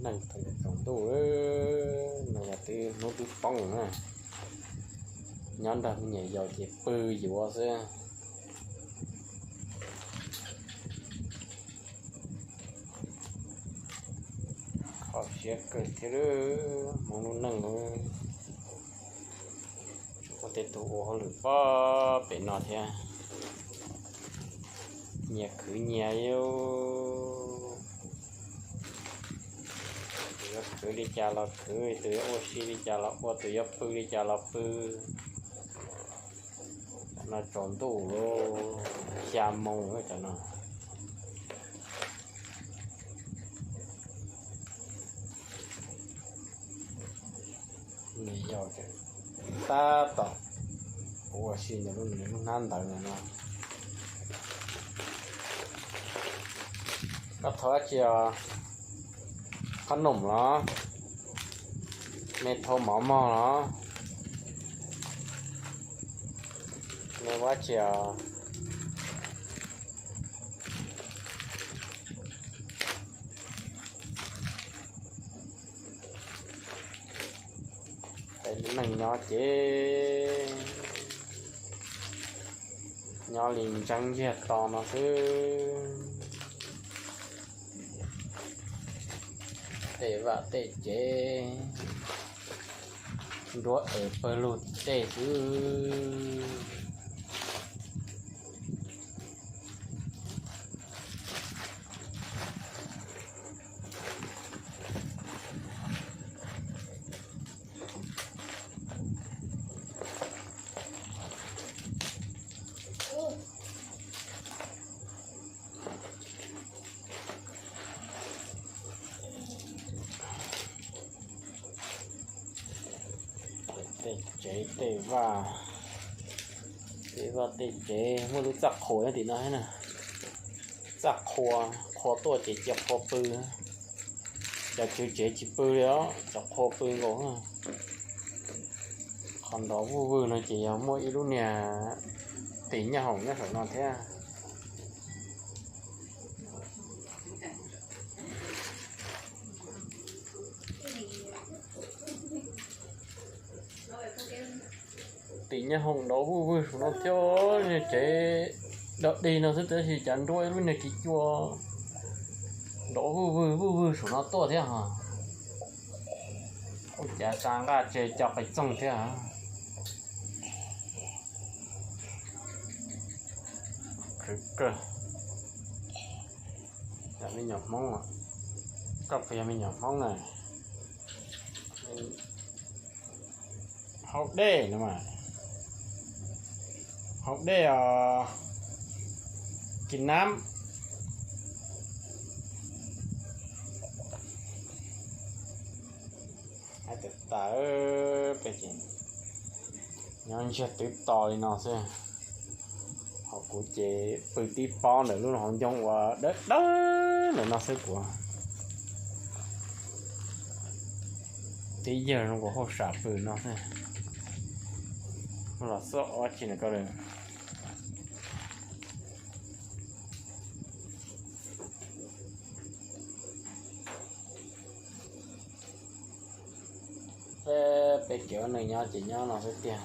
Neeg thaum tsaus ntuj, no yog twb hnub twb poob na, nyob nrog me nyuam yaus ces pw yuav xwb. Kho siab kawg thiab, Hmoob lub neej tseem muaj tej tug ua hauj lwm pob pem no thiab. Nyias khwv nyias, tus yuav khwv li cas los khwv, tus yuav ua si li cas los ua, tus yuav pw li cas los pw. No tsaus ntuj xya moo cov no. Nws yog tab tom ua si ntawm lub hnab ntawd no. Koj thov dab tsi os? Qhob noom los? Me thau mov mog los? Me ua dab tsi os? Peb lub neej nyob ces nyob li ntseeb ntsiag to no xwb. Tej vaj tej tsev, nruab ev pawg lug tim tej xwb. Tej tsev tej vaj, tej vaj tej tsev muaj lub txaj qhua nyob tim no thiab na. Txaj qhua, qhua tuaj ces cia qhua pw. Cov tswv tsev tsis pw li os, cov qhua pw nkaus. Qhov nrov vuj vwg no ces yog muaj ib lub niag tis nyab hoom nyob saum no thiab. Tis nyab hoom nrov vuj vwg saum no thiab, tsev dog dig no xwb tab sis cas nruab ib lub niag kiv cua nrov vuj vwg vuj vwg saum no tuaj thiab hos. Ua cas xa nqaj tseg co qis txoog thiab. Khwv kawg. Yog me nyuam Hmoob, koj puas yog me nyuam Hmoob na? Haus dej no mas, haus dej os, kis nab. Hais tias tas, peb ces nyob ntsiag twb to li no xwb. Ho kuv ces pw tib pob ntawm lub hauv ncoo uas dawb dawb ntawm no xwb, kuv tib yawg zoo nkaus hauj sam pw no xwb. Los xub ob tsi ntawm ko lawm. Peb, peb cov neeg nyob ces nyob no xwb tiag.